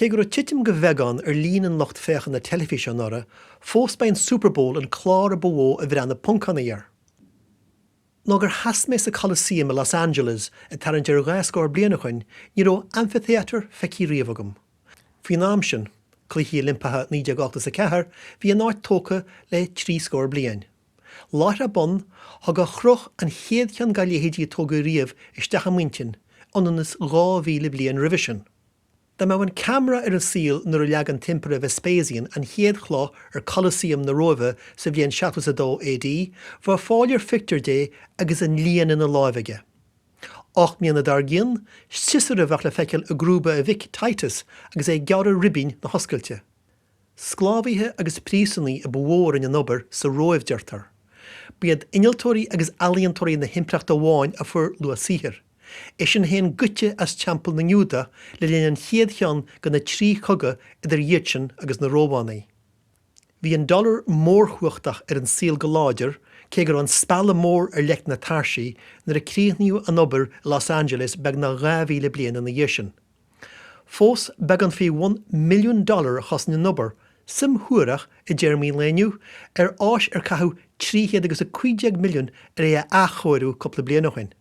Cé go raibh titim de bheagán ar líon an lucht féachana teilifíse anuraidh, fós ba é an Super Bowl an clár a ba mhó a bhreathnaigh Poncánaigh air. Nó gur sheas mé sa Coliseum i Los Angeles ag tarraingt ar dha scór bliain ó shoin, ní raibh amphitheatre feicthe riamh agam. Faoin am sin, Cluichí Oilimpeacha 1984, bhí an áit tógtha le 30 scór bliain. Láithreach bonn, thug a chruth an chéad cheann dá leithéidí a tógadh riamh isteach i m'intinn, ionann is 2,000 bliain roimhe sin. Dá mbeadh an ceamara ar an saol nuair a leag an tImpire Vespasian an chéad chloch ar Colosseum na Róimhe sa bhliain 72 AD, bheadh fáil ar phictiúr de agus an lián ina láimh aige. 8 mbliana dár gcionn, siosúr a bheadh le feiceáil i gcrúba a mhic, Titus, agus é ag gearradh ribín na hoscailte. Sclábhaithe agus príosúnaigh a ba mhó a rinne an obair sa Róimh, deirtear. Ba iad innealtóirí agus ealaíontóirí na himpireachta amháin a fuair luach saothair. É sin féin goidte as Teampall na nGiúdach le linn an chéad cheann de na trí chogadh idir iadsin agus na Rómhánaigh. Bhí an dollar mórchumhachtach ar an saol go láidir, cé go raibh an spealadh mór ar leic na tairsí nuair a críochnaíodh an obair i Los Angeles beagnach 2,000 bliain ina dhiaidh sin. Fós, beagán faoi bhun milliún dollar a chosain an obair, suim shuarach i dtéarmaí an lae inniu, ar áis ar caitheadh 315 milliún ar é a athchóiriú cúpla bliain ó shin.